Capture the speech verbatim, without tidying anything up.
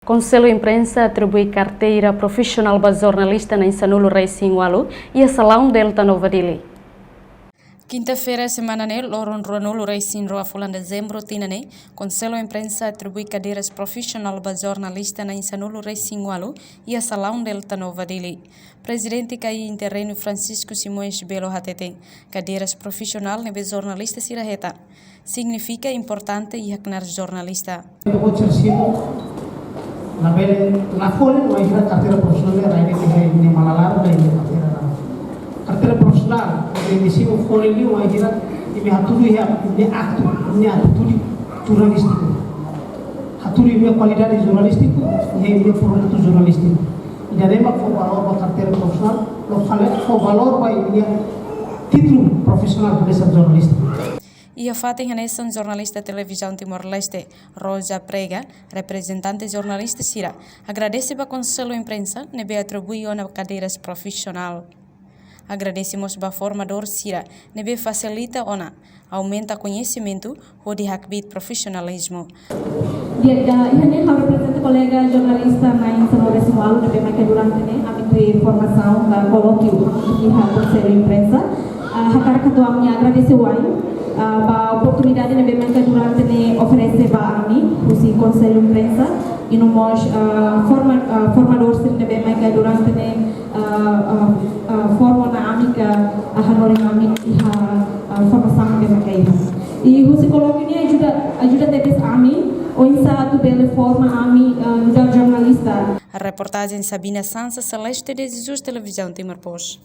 Konsellu Imprensa atribui karteira profisionál ba jornalista na'in sanulu-resin-ualu iha salaun Delta Nova Dili. Kinta-feira semana ne'e, loron ruanulu-resin-rua fulan Dezembru tinan ne'e, Konsellu Imprensa atribui kadeiras profisionál ba jornalista na'in sanulu-resin-ualu iha salaun Delta Nova Dili. Prezidente K I Interreinu Francisco Simões Belo hateten, kadeiras profisionál ne'ebé jornalista sira hetan signifika importante iha knaar jornalista. Ita-boot sira simu, labele, la folin, wainhira karteira profisionál ne'e rai de'it iha imi-nia mala laran, rai de'it iha imi-nia karteira laran. Karteira profisionál ne'e imi simu folin liu, wainhira imi hatudu iha imi-nia aktu, imi-nia atitude jornalístiku. Hatudu imi-nia kualidade jornalístiku iha imi-nia produtu jornalístiku. Ida-ne'e mak fó valór ba karteira profisionál, no fó valór ba imi-nia títulu profisionál hanesan jornalista. Iha fatin hanesan, jornalista Televizaun Timor-Leste, Rosa Prega, reprezentante jornalista sira, agradese ba Konsellu Imprensa ne'ebé atribui ona kadeiras profisionál. Agradese mós ba formadór sira ne'ebé fasilita ona aumenta koñesimentu hodi hakbiit profisionalizmu. Di'ak, iha ne'e ha'u reprezenta kolega jornalista na'in sanulu-resin-ualu ne'ebé mai iha durante ne'e, ami tuir formasaun ba kolókiu iha Konsellu Imprensa. Ah, hakarak atu ami agradese wa'in, ah, ba oportunidade ne'ebé mai iha durante ne'e oferese ba ami husi Konsellu Imprensa, i no mós, ah, forma-, ah, formadór sira ne'ebé mai iha durante ne'e, ah, ah, ah, forma ona ami ka, ah, hanorin ami iha, ah, formasaun ne'ebé mai iha. I husi kolókiu ne'e ajuda, ajuda tebes ami, oinsá atu bele forma ami, ah, nu'udar jornalista. Reportajen Sabina Sansa, Celeste de Jesus, Televizaun Timor Post.